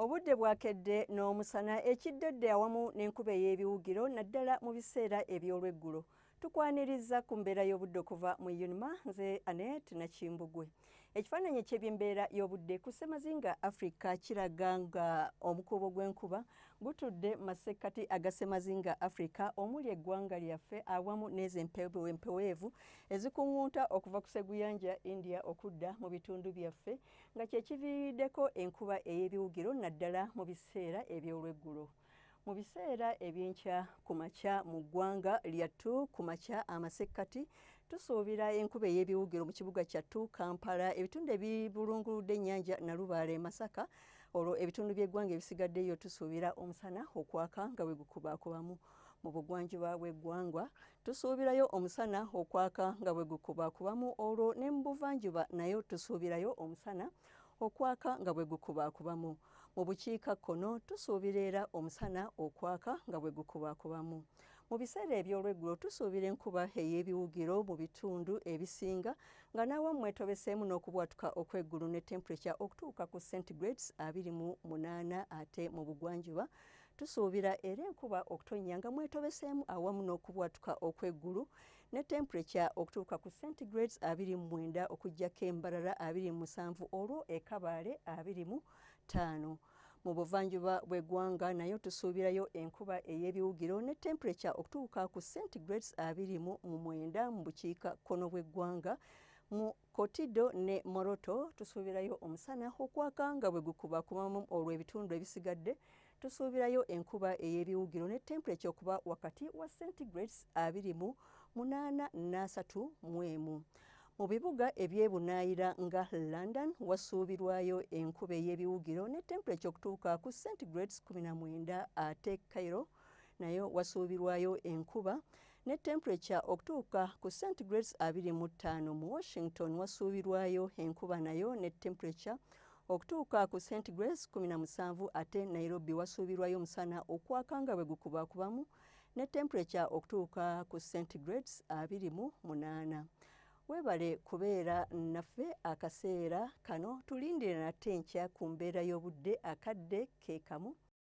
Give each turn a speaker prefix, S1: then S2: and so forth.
S1: Obudde bwakedde n'omusana ekiddedde awamu n'enkuba ey'ebiwugiro, naddala mu biseera eby'olweggulo. Tukwaniriza ku mbeera y'obudde okuva mu UNMA. Nze Anet Nakimbugwe. Ekifaananyi eky'ebyembeera y'obudde ku ssemazinga Africa kiraga nga omukuubo gw'enkuba gutudde mu masekkati aga ssemazinga Africa, omuli eggwanga lyaffe, awamu n'ezo empeweevu ezikuŋŋunta okuva ku sseguyanja India okudda mu bitundu byaffe, nga kyekiviiriddeko enkuba ey'ebiwugiro, naddala mu biseera eby'olweggulo. Mu biseera ebyenkya ku makya mu ggwanga lyattu, ku makya amasekkati, tusuubira enkuba ey'ebiwugiro mu kibuga kyattu Kampala, ebitundu ebibulunguludde ennyanja Nalubaale e Masaka. Olwo ebitundu by'eggwanga ebisigaddeyo tusuubira omusana okwaka nga bwe gukubaakubamu. Mu bugwanjuba bw'eggwanga tusuubirayo omusana okwaka nga bwe gukubaakubamu. Olwo ne mu buvanjuba nayo tusuubirayo omusana okwaka nga bwe gukubaakubamu. Mu bukiikakkono tusuubira era omusana okwaka nga bwe gukubaakubamu. Mu biseera eby'olweggulo tusuubira enkuba ey'ebiwugiro mu bitundu ebisinga, nga n'awamu mwetobeseemu n'okubwatuka okw'eggulu, ne temperature okutuuka ku centigrades 28. Ate mu bugwanjuba tusuubira era enkuba okutonnya nga mwetobeseemu awamu n'okubwatuka okw'eggulu, ne temperature okutuuka ku centigrades 29, okuggyako embalala 27, olwo e Kabaale 25. Mu buvanjuba bw'eggwanga nayo tusuubirayo enkuba ey'ebiwugiro ne temperature okutuuka ku centigrades 29. Mu bukiika kkono bw'eggwanga, mu Kotido ne Moroto, tusuubirayo omusana okwaka nga bwe gukubakubamu. Olwo ebitundu ebisigadde tusuubirayo enkuba ey'ebiwugiro ne temperature okuba wakati wa centigrades 28 n'31. Mu bibuga ebyebunaayira nga London wasuubirwayo enkuba ey'ebiwugiro ne temperature okutuuka ku centigrades 19. Ate Cairo nayo wasuubirwayo enkuba ne temperature okutuuka ku centigrades 25. Mu Washington wasuubirwayo enkuba nayo ne temperature okutuuka ku centigrades 17. Ate Nairobi wasuubirwayo omusana okwaka nga bwe gukubakubamu ne temperature okutuuka ku centigrades 28. Weebale kubeera naffe akaseera kano. Tulindire nate enkya ku mbeera y'obudde akadde ke kamu.